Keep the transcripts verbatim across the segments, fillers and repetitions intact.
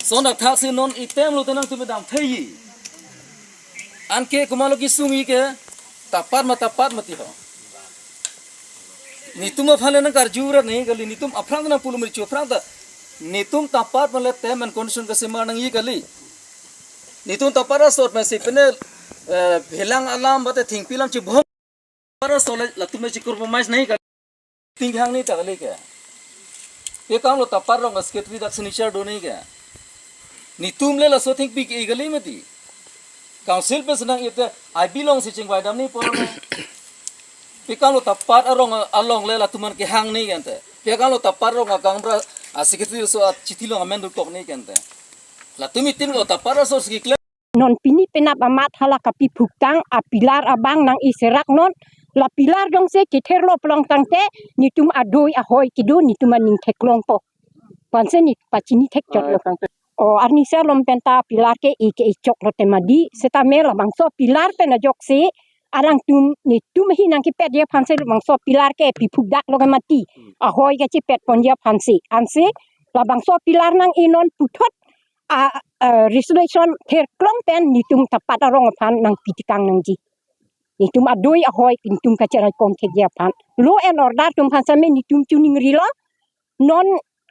Lason athak si non item lote nangtum damthei. Anke komatlo kesung-i ke, tapat ma tapat mati ho. Netum aphan le nangkarju ra nangji kali, netum aphrang nangpulo merichu aphrang ta. Netum tapat ma le term and condition kesemar nangji kali. Netum tapat asor pensi pene, eh, phelang alam mate thengpi alam chibhong. Tapat asor le latum le chicompromise nangji kali. Thengpi hangni ta kali ke. Pe kam lo tapat arong secretary dak signature do nangji ke. Netum le laso thengpi ke-i kali mati. Council pensi nang-ite I B along si chingvai damji apor lo. Pe kam lo tapat arong along le latum aphan kehang nangji ke ante. Pe kam lo tapat arong akam ra a secretary laso achithi along amen dokok nangji ke ante. Latum itin lo tapat asor si keklem. Non pini penap amat hala kapiphuktang a pillar abang nang-i serak non. La pillar jongsi ketherlo pulo tangte netum adoi ahoi kedo netum aning theklongpo. Panse ne pachini thekchotlo. O, arnisi alom pen ta pillar ke-i ke-i choklo te mati. Setame labangso pillar pen ajoksi alangtum netum ahin nangkepetji aphansi labangso pillar ke piphukdaklo ke mati. Ahoi kachepetponji aphansi. Ansi labangso pillar nang-i non puthot a, a, resolution therklong pen netum tapat arong aphan nangpitekang nangji. Netum adoi ahoi netum kacheraikom thekji aphan. Law and order atum aphan setame netum chiningrilo. Non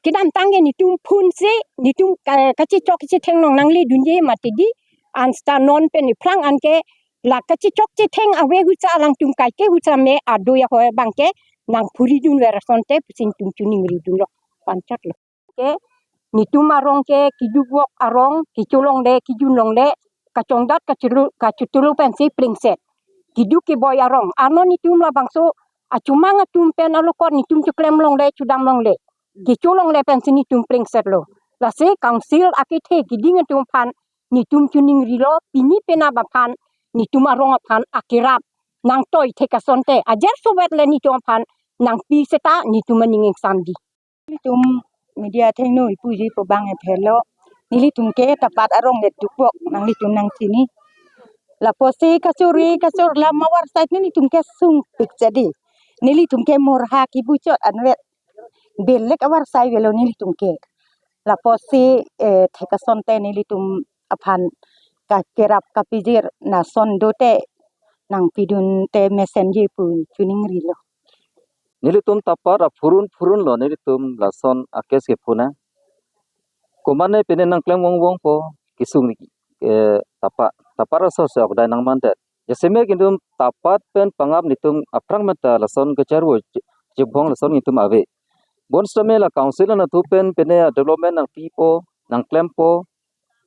kedamtang ke netum phone si, netum ka-, kachechok kachetheng along nangledunji mati di. An seta non pen iphrang anke la kachechok chetheng ave ahut sa alangtum kaike ahut setame adoi ahoi abang ke nangphuridun ver asonte pusi netum chiningridunlo. Panchotlo. Ke netum arong ke keduk vok arong, kecho longle, kejun longle, kachongdat kachulu, kachutulo pensi plengset. Keduk keboi arong. Ano netum labangso achomang atum pen alokot netum choklem longle, chodam longle, kecho longle pensi netum plengsetlo. Lasi council akethe keding atum aphan netum chiningrilo, pini penap aphan netum arong aphan akerap nangtoi thek asonte. Ajar sovet le netum aphan nangpi seta netum aning ingsamji. Nelitum media athengno ipuji pu abang epherlo. Nelitum ke tapat arong le dukvok, nanglitum nangchini. Lapusi kachori kachor lam avar side nelitum ke sungpik jadi. Nelitum ke morha kibuchot anvet belek avar side avelo nelitum ke. Lapusi, eh, thek asonte nelitum aphan kakerap kapijir, lason dote nangpidunte mesenji pu chiningrilo. Nelitum tapat aphurun phurunlo nelitum lason a-case kephuna. Komane pine nangklem vongvongpo kesung niki, eh, tapat, tapat asor si ok dai nangmandet. Jasemet ke netum tapat pen pangap netum aphrang meta lason kacharvo chibhong lason netum ave. Bonsitame la council anatthu pen pine development nangpipo, nangklempo,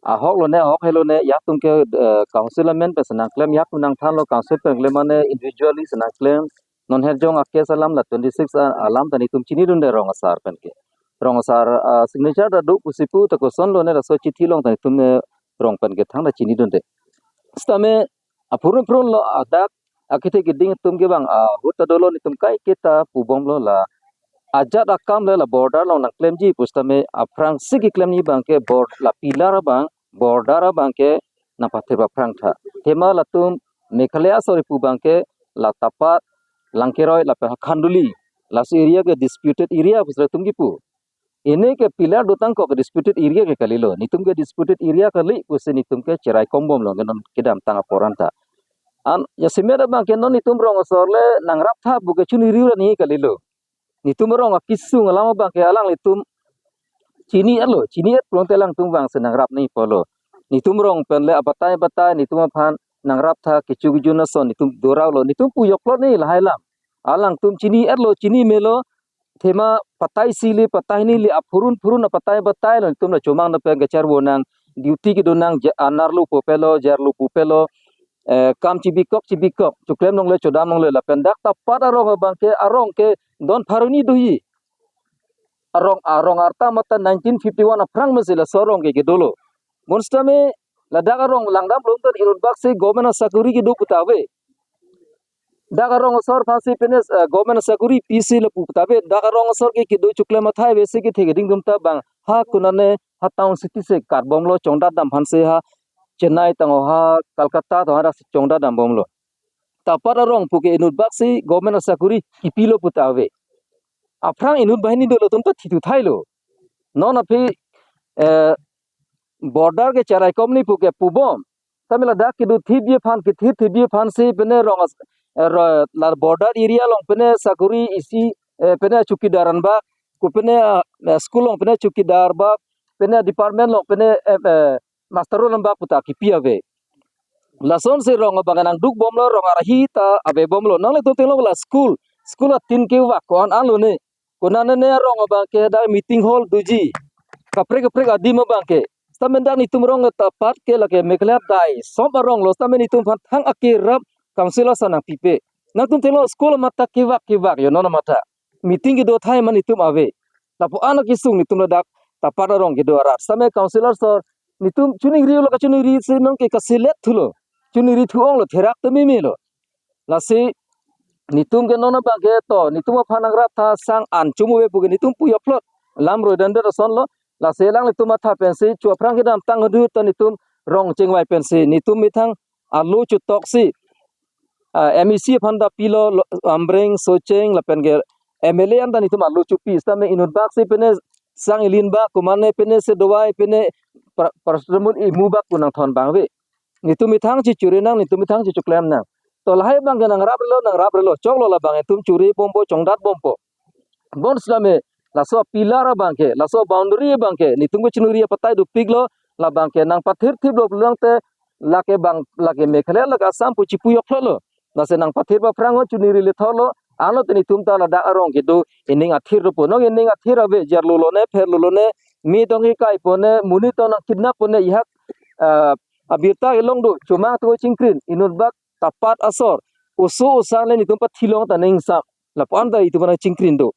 ahok lone, ahok he lone, yatum ke, eh, council amen pensi nangklem, yatum nangthanlo, council pen klem mane individually si nangklem. Non herjong a-case alam la twenty six a-, alam ta netum chinidunde rong asar pen ke. Rong asar, ah, signature ta do pusi pu ta koson lone laso chithi along ta netum ne rong pen ke thangta chinidunde. Sitame aphurun phurunlo adak akethe keding atum ke bang, ah, ahut ta dolo netum kaiketa pubomlo la. Ajat akam le la border along nangklemji pusitame aphrangsi keklemji abang ke bor-, la pillar abang, border abang ke nangpathe aphrang tha. Athema latum Meghalaya asor ipu abang ke la tapat, Langkeroi lapen Khanduli. Laso area ke disputed area pusi latum kipu. Pine ke pillar dotangkok ke disputed area ke kalilo. Netum ke disputed area kali pusi netum ke cheraikom bomlo ke non kedamtang apor anta. An, jasemet abang ke non netum rong asor le nangrap tha pu ke chiniri ra nangji kalilo. Netum arong akesung alam abang ke alanglitum chini-etlo, chini-et pulote alangtum vangsi nangrap nangji apotlo. Netum rong pen le abatai batai netum aphan nangrap tha, kecho kejun ason netum doraolo, netum pu joklo nangji lahai alam. Alangtum chini-etlo, chini melo, athema patai isi le, patai hini le, aphurun phurun apatai batailo, netum la chomang na pen kacharvo nang, duty kedo nang, ja-, anerlo pu pelo, jarlo pu pelo, eh, kam chibikok chibikok, choklem longle chodam longle, lapen dak tapat arong abang ke, arong ke don pharo hini doji. Arong, arong arta mate nineteen fifty-one aphrang mesi laso arong ke kedolo. Bonsitame ladak arong langdamlong pen inutbak si government asakori kedo puta ave. Dak arong asor aphansi pine, eh, government asakori pisi lapu puta ave. Dak arong asor ke kedo choklem athai ave si kethe keding atum ta bang ha konane ha town city si karbomlo, chongdat dam aphansi ha Chennai tangho, ha Kolkata tangho, hadak si chongdat dambomlo. Tapat arong pu ke inutbak si government asakori kipilo puta ave. Aphrang inut banghini dolo atum ta thithu thailo. Non aphi, eh, border ke cherai komni pu ke pubom. Tame ladak kedo thipji aphan, kethir thipji aphan si pene rong as-, eh, ro-, la border area along pene sakori isi, eh, pene chowkidar anbak, ku pene, ah, eh, school along pene chowkidar bak, pene department along pene, eh, eh, master roll anbak puta kipi ave. Lasonsi rong abang nangduk bomlo, rong arhi ta ave bomlo. Nanglitum theklong la school, school atin kevak ko-an alo ne. Konane ne arong abang ke dak meeting hall doji. Kaprek kaprek adim abang ke. Sitame dak netum rong ta pat ke lake Meghalaya dai som arong lo, sitame netum aphan thang akerap councillor sa nangpipe. Nangtum theklong school amat ta kevak kevak yo non amat ta. Meeting kedo athai ma netum ave. Lapu-an akesung netum ladak ta pat arong kedo arat. Sitame councillor sir netum chuningri lo, kachuningri si nong ke kaselet thulo. Chuningri thu-ong lo, therak ta meme lo. Lasi netum ke non abang ke to, netum aphan nangrap tha sang an chumuve pu ke netum pu yoplot. Lam roi dan dan ason lo. Lasi alanglitum matha pensi chu aphrang kedamtang hadu ta netum rong chingvai pensi netum methang alo chutoksi, ah, M A C aphan ta pilo, lo, Amreng, Socheng, lapen ke M L A an ta netum alo chupi, sitame inut bak si pene sang ilin bak, komane pene se dovai, pene pra-, paracetamol imu bak pu nangthon abang ave. Netum methang chichure nang, netum methang chichuklem nang. To lahai abang ke nangrap relo, nangrap relo. Choklo labang netum chure bompo, chongdat bompo. Bonsitame laso pillar abang ke, laso boundary abang ke netum kachiningri apatai dopiklo, labang ke nangpathir thiplo pulang te lake bang, lake Meghalaya lake Assam pu chipu yoklot lo. Lasi nangpathir aphrang o chuningri lethotlo, anlo te netum ta ladak arong kedo ening athir dopo. Nong ening athir ave, jar lolo ne, pher lolo ne, mi tong ikai po ne, muni tong nang kidnap po ne, ihak, ah, abirta kelong do, chomang atum chingkrin, inut bak ta pat asor, oso osang le netum pathilong ta nengsam. Lapu-an ta itum nangchingkrin do.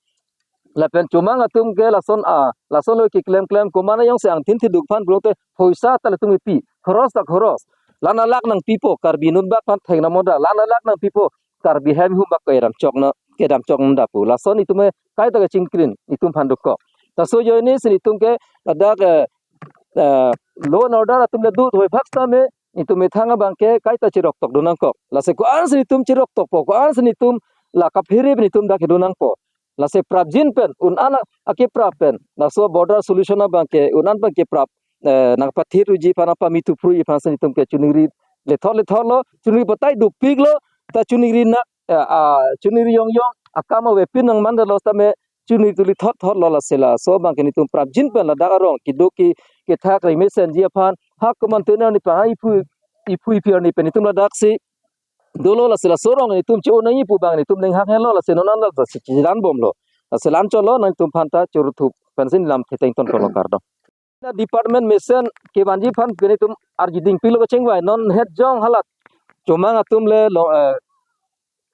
Lapen chomang atum ke lason a, lason lo keklem klem, komane jongsi angthin thiduk aphan pulote poisa ta latum ipi, khoros ta khoros. Lan alak nangpipo, Karbi inut bak aphan theng namo da, lan alak nangpipo, Karbi hem hum bak kedam chok na, kedam chok na da pu. Lason itum kaita kachingkrin, itum aphan dokok. Laso ajoine si netum ke ladak, eh, eh, law and order atum le do thoi bhak sitame, netum methang abang ke kaita chiroktok do nangkok. Lasi ko-an si netum chiroktokpo, ko-an si netum la kaphere netum dak kedo nangpo. Lasi prapjin pen, un-an akeprap pen, laso border solution abang ke, un-an abang keprap, eh, nangpathir uji aphan, apami thupru aphan si netum ke chuningri lethot lethotlo, chuningri apatai dopiklo, ta chuningri na, eh, ah, chuningri yong yong akam avepin nangman dalo sitame chuningri tu lethot thotlo. Lasi laso abang ke netum prapjin pen ladak arong kedo ke kethak remesenji aphan, ha komantu ne nephan ha iphu, iphu iphi arni pen netum ladak si dolo, lasi laso arong netum chi-o nangji pu abang netum ning hang helo, lasi non an lasi chidan bomlo. Lasi lan cholo, nangtum aphan ta churu thup pensi lam thiteng ton kolo, kardom. Na department mesen kevanji aphan ke netum arjiding pilo kachingvai, non het jong halat chomang atum le lo, eh,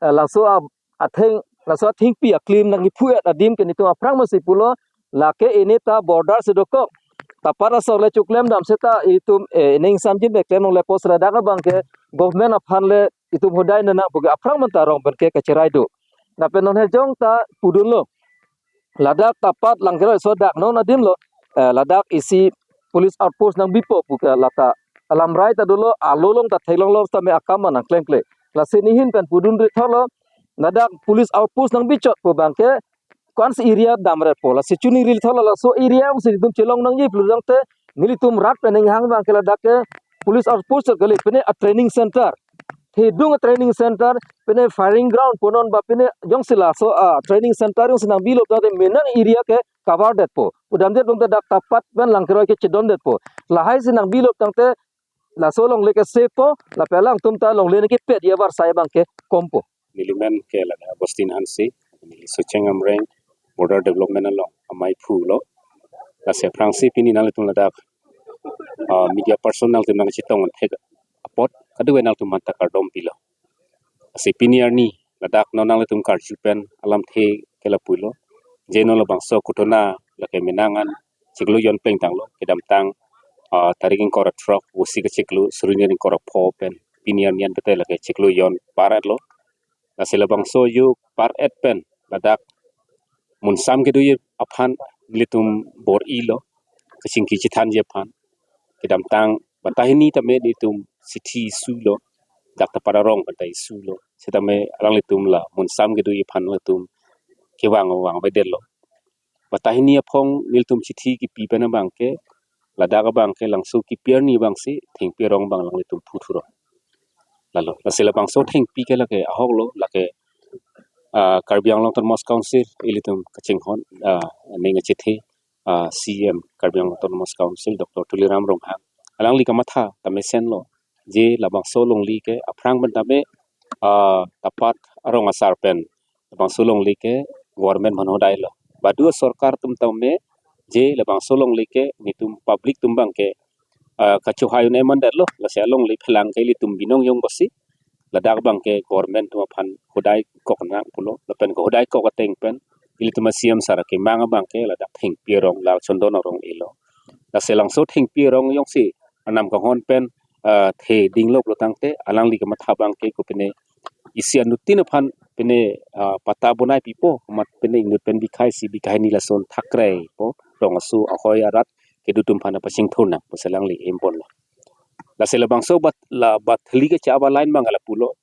eh, laso a-, atheng, laso athengpi aklim nangkiphu-et adim ke netum aphrang masi pulo, lake ini ta border si dokok. Ta pat asor le chuklem dam seta itum, eh, ining samjin beklem nong le pos ladak abang ke government aphan le itum hodai nang pu ke aphrang manta rong pen ke kacherai do. Lapen non het jong ta pudunlo. Ladak ta pat Langkeroi aso dak non adim lo, eh, ladak isi police outpost nangbipo pu ke lata alam rai ta dolo, alo along ta theklonglo sitame akam nangklem kle. Lasi nehin pen pudun ri thotlo, ladak police outpost nangbichot pu abang ke ko-an si area damretpo. Lasi chuningri thotlo, laso area si netum chelong nangji pulo tangte nelitum rat pen ning hang abang ke ladak ke police outpost kali, pine a training center, thedung a training center, pine firing ground punon ba pine jongsi laso a training center jongsi nangbilop tangte menang area ke cover detpo. Pudamdet tangte dak ta pat pen Langkeroi ke chedondetpo. Lahai si nangbilop tangte laso longle ke safe po, lapen alangtum ta longle ne kepet ya varsai abang ke kompo. Neli men ke la Agustin Hanse, neli Socheng Amreng Border Development along amei phu lo. Lasi aphrangsi pini nanglitum ladak, ah, media person nangtum nangchetong thek apot, kadokave nangtum aphan ta kardom pilo. Lasi pini arni ladak non nanglitum karju pen alamthe ke lapu lo. Je non labangso kutona lake menang an chiklo jon plengtanglo, kedamtang, ah, tarik ingkoi ra throk, Vosik achiklo, Suri ingkoi ra pho pen pini arni an pete lake chiklo jon par-etlo. Lasi labangso yo par-et pen ladak munsam kedoji aphan nelitum bor-ilo, kachingki chethanji aphan. Kedamtang bata hini tame nelitum chithi isulo, dak ta pararong pen ta isulo. Setame alanglitum la munsam kedoji aphan nelitum kevang vang avedetlo. Bata hini aphong nelitum chithi kipi pen abang ke Ladak abang ke langso kipi arni abang si thengpi arong abang alanglitum phu thuro. Lalo, lasi labangso thengpi ke lake ahok lo, lake, ah, Karbi Anglong Autonomous Council, ilitum kachinghon, ah, ning achethe, ah, C E M Karbi Anglong Autonomous Council, Doctor Tuliram Ronghang. Alangli kamatha ta mesen lo, je labangso longle ke aphrang pen tame, ah, tapat arong asar pen labangso longle ke government aphan hodai lo. Badu sorkar atum tame je labangso longle ke nitum public atum abang ke, ah, kachohai un-e mandet lo, lasi alongle phelang ke ilitum binong yong basi. Ladak abang ke government atum aphan hodai kok nang pulo, lapen ke hodai kok ateng pen ilitum a C E M sir akemang abang ke ladak thengpi arong, la chondon arong elo. Lasi labangso thengpi arong jongsi anam kanghon pen, ah, the dinglo pulo tangte, alangli kamatha abang ke kopine isi anuttin aphan pine, ah, patta bonai pipo, mat pine inut pen bikhai isi bikhai hini lason thakre po, rong aso ahoi arat kedo atum aphan pachingthur nang pusi alangli impon lo. Lasi labangso bat la bat theli ke cha ba line abang lapulo,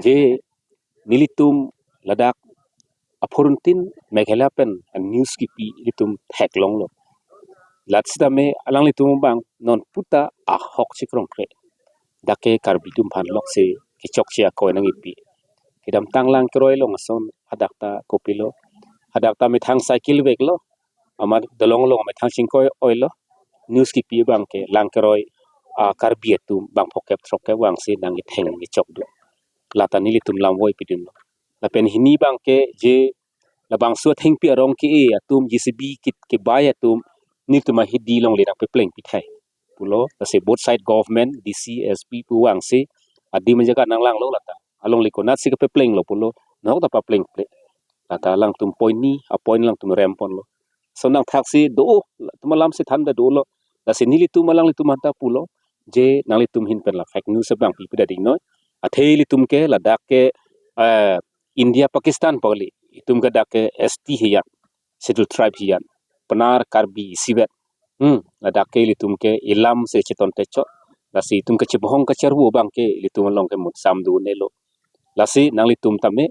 je nelitum ladak aphuruntin Meghalaya pen news kipi ilitum theklong lo. Lat sitame alanglitum abang non puta ahok chikrong kre. Dak ke Karbi atum aphan lok si kechokche akoi nangkipi. Kedamtang Langkeroi along ason hadak ta kopilo. Hadak ta methang cycle vek lo. Amat dolong along methang chingkoi oi lo. News kipi abang ke Langkeroi, ah, Karbi atum bang phokep throkkep vangsi nangketheng nangkechok do. Lata nelitum lamvoi pidun lo. Lapen hini abang ke je labangso thengpi arong ke-e atum, J C B kit kebai atum, nelitum ahidi alongle nangpepleng pithai pulo, lasi both side government, D C, S P pu vangsi adim ajaga nanglanglo lata. Alongle konatsi kapepleng lo pulo, nahok ta papleng ple. Lata alangtum point ni, a point alangtum rempon lo. So nangthaksi do, latum alam si than ta dolo. Lasi nelitum alanglitum aphanta pulo, je nanglitum ahin pen la fake news abang pipi dading noi. Athe ilitum ke ladak ke, eh, India Pakistan pali. Itum ke dak ke S T hiyan, Scheduled Tribe hiyan, Pnar Karbi isivet. Hmm, ladak ke ilitum ke ilam se cheton techo. Lasi itum kachebohong kacharvo abang ke ilitum along ke munsam do nelo. Lasi nanglitum tame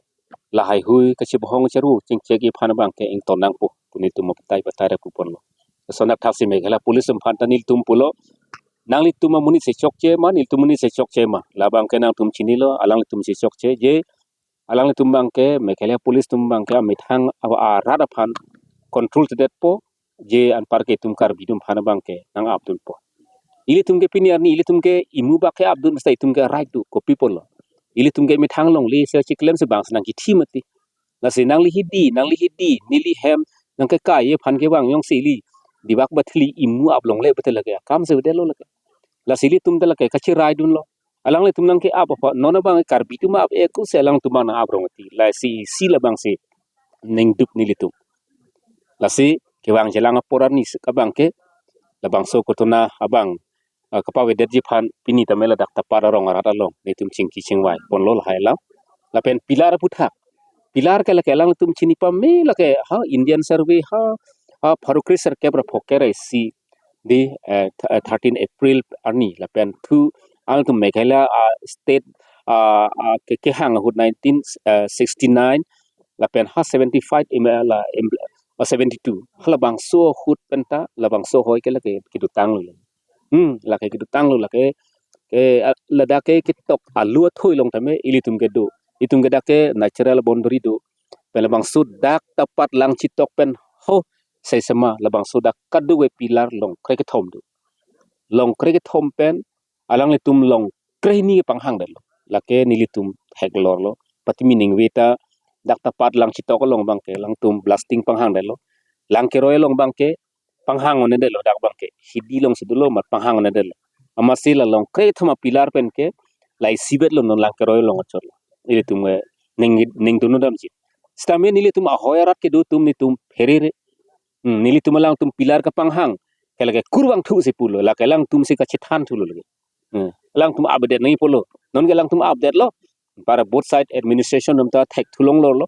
lahai hui kachebohong kacharvo chingchek iphan abang ke ington nangpo pu nelitum patai patai ra pupon lo. Lason athak si Meghalaya Police atum aphanta nelitum pulo, nanglitum amonit si chokche ma, nelitum amonit si chokche ma, labang ke nangtum chinilo, alanglitum si chokche, je alanglitum abang ke, Meghalaya Police atum abang ke amethang a, arat aphan control tedetpo, je anpar ke itum Karbi atum aphan abang ke nang-apdunpo. Ilitum ke pini arni, ilitum ke imu bak ke apdun, mesti itum ke right do, kopi pulo. Ilitum ke methang longle si chiklem si bang si nangkithi mati. Lasi nangli hidi, nangli hidi, neli hem, nangkekai aphan kevang jongsi ili dibak bathli imu ap longle bathli lake akam si bedelo lake. Lasi ilitum ta lake kachiraidunlo. Alanglitum nangke-ap apot, non abang Karbi atum ap-e ako si alangtum abang nang-ap rong ti. Lasi isi labang si ningduk nelitum. Lasi kevang jelang apor arni si abang ke, labangso kotona abang, ah, kapavedetji aphan pini tame ladak tapat arong arat along nelitum chingki chingvai ponlo lahai alam. Lapen pillar aphuthak. Pillar ke lake alangtum chini pame lake, ha, Indian Survey, ha, ha, pharo kre sirkep ra phokep ra isi di, eh, th-, eh, thirteen April arni lapen thu alangtum Meghalaya, ah, state, ah, ah, ke, kehang ahut nineteen, eh, sixty-nine lapen ha seventy-five im-, la, im-, ah, seventy-two. Ha labangso ahut penta labangso ahoi ke lake kedotang lo. Hmm, lake kedotang lo lake, ke, ah, ladak ke ketok alu athoi along tame ilitum kedo. Itum ke dak ke natural boundary do. Pen labangso dak tapat Langchitok pen ho sai sema labangso dak kadokave pillar long kre kethom do. Long kre kethom pen alanglitum long kre hini panghang detlo. Lake nelitum theklor lo. Patimi ningve ta dak tapat Langchitok along abang ke alangtum blasting panghang detlo. Langkeroi along abang ke panghang un-e detlo dak abang ke. Hidi along si dolo amat panghang un-e detlo. Amatsi la long kre kethom apillar pen ke la isivet lo non Langkeroi along achotlo. Ilitum ke ning, ningdun damji. Sitame nelitum ahoi arat kedo atum nelitum pherere. Hmm, nelitum alangtum pillar kapanghang ke lake kurvangthu si pulo, lake alangtum si kachethan thulo lake. Hmm, alangtum update nangji pulo. Non ke alangtum update lo. Para both side administration atum ta thekthulong lor lo.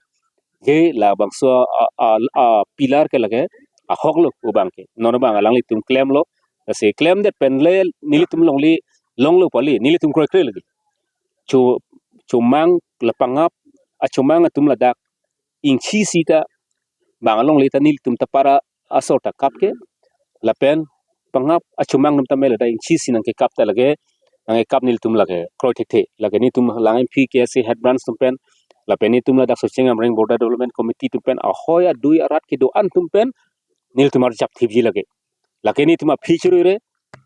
Je labangso a, a, a pillar ke lake ahok lo pu abang ke. Non abang alanglitum klemlo. Lasi klemdet pen le nelitum longle longlo pali, nelitum kroikre lagi. Cho, chomang lapangap, achomang atum ladak ingchi sita bang alongle ta nelitum ta para asor ta kap ke, lapen pangap achumang atum tame ladak ingchi si nangkekap ta lake, nangkekap nelitum lake kroi thekthe. Lake nelitum Langphi K S A head branch atum pen, lapen nelitum ladak Socheng Amreng Border Development Committee atum pen, ahoi adui arat kedo-an atum pen nelitum arjap thipji lake. Lake nelitum aphi churure,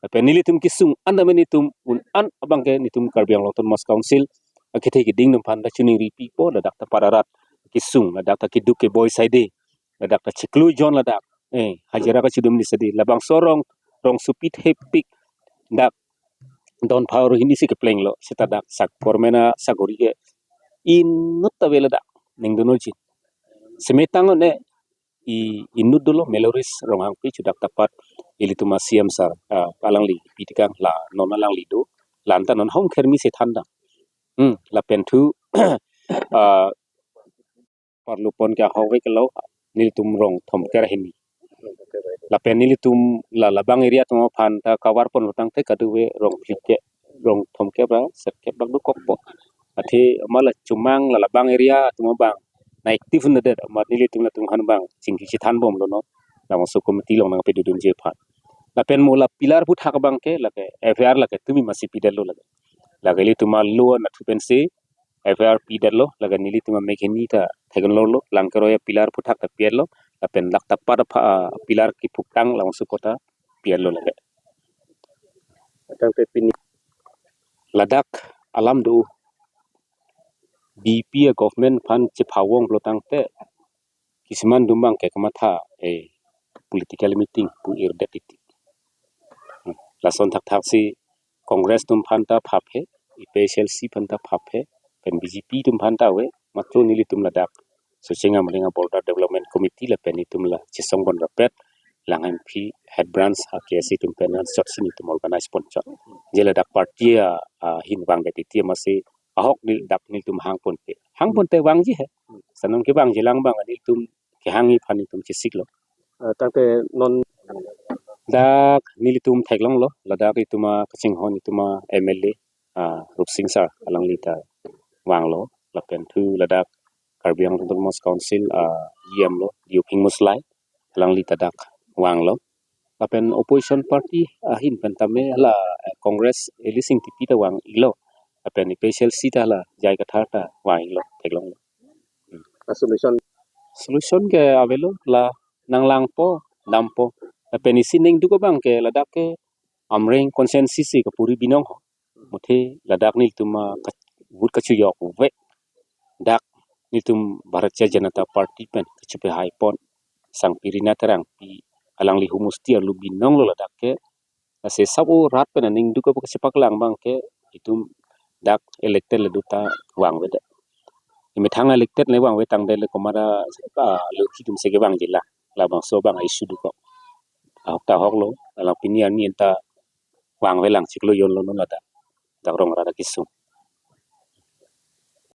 lapen nelitum kesung an tame nelitum un-an abangke nelitum Karbi Anglong Autonomous Council akethe keding atum aphan ta choningri pipo, ladak ta arat arat kesung, ladak ta keduk keboi saide, ladak ta chiklo jon ladak, eh, hajira kachedum ni saide, labangso rong, rongsopi thepik, dak don pharo hini si keplenglo, seta dak sak kormena sakori ke inut ta ave ladak, ningdun nolchin. Semetang one i inut dolo Meloris Ronghangpi, chudak ta apar ilitum a-C M sir, ah, alangli pitikang, la non alangli do, la-an ta non hom khermi si thandam. Hmm, lapen thu, ah, parlupon ke ahok vek lo, nelitum rong thomkep hini. Lapen nelitum la labang area atum aphan ta cover ponlo tangte kadokave rong phlikep, rong thomkep ra serkep bak dokokpo. Athe amat la chumang la labang area atum abang na active nedet, amat nelitum latum aphan abang chingki chethan bomlo non, labangso committee along nangpedodunji aphan. Lapen mo la pillar aphuthak abangke lake F I R lake tumi masi pidetlo lake. Lake ilitum a-law nathu pensi F I R pidetlo, lake nelitum amek hini ta theklonglo, lang keroi a-pillar aphuthak ta pidetlo, lapen dak ta apar apha, ah, pillar kephuktang labangso apot ta pidetlo lake. Tangte pini ladak alam do, B J P a-government aphan chephavonglo tangte, kisiman atum abangke kamatha, eh, political meeting pu irdet titi. Hmm. Lason thakthak si Congress atum aphan ta phaphe, A P H L C aphan ta phaphe, pen B J P atum aphan ta ave, matro nelitum ladak Socheng Amreng a-Border Development Committee lapen itum la Chesong Bonrapet, Langphi head branch a-K S A atum pen anchot si nelitum organize ponchot. Je ladak party a, ahin vangdet titi amatsi ahok neli dak nelitum hangponpe. Hangpon te vangji he. Sanong kevangji lang abang nelitum kehangji aphan nelitum chesiklo. Ah, tangte non dak nelitum theklonglo, ladak itum akachinghon itum a-M L A, ah, Rupsing sir, alangli ta vanglo, lapen thu ladak Karbi Anglong Autonomous Council, ah, E M lo, Yuping Muslai, alangli ta dak vanglo. Lapen opposition party ahin pen tame la, eh, Congress Eli Singtipi ta vang-iklo. Lapen A P H L C ta la J I Kathar ta vang-iklo, theklonglo. A-solution? Solution ke avelo, la nanglangpo, dampo. Lapen isi ningduk abangke ladak ke Amreng constituency si kapuri binong ho. Muthe ladak nelitum a ka-, vote kachojok vek. Dak nelitum Bharatiya Janata Party pen kachepehai pon, Sangpi Rina Terangpi, alangli humusti arlo binonglo ladak ke. Lasi sabo rat pen aning duk kabu kachepaklang abangke itum dak elected le do ta vangvedet. Imethang elected le vangve tangdet le komat a, ah, lo hitum si kevangji la, labangso abang issue dokok. Ahok ta ahoklo, alang pini arni anta vangvelang chiklo jonlo non ladak. Dak rong rat akesung.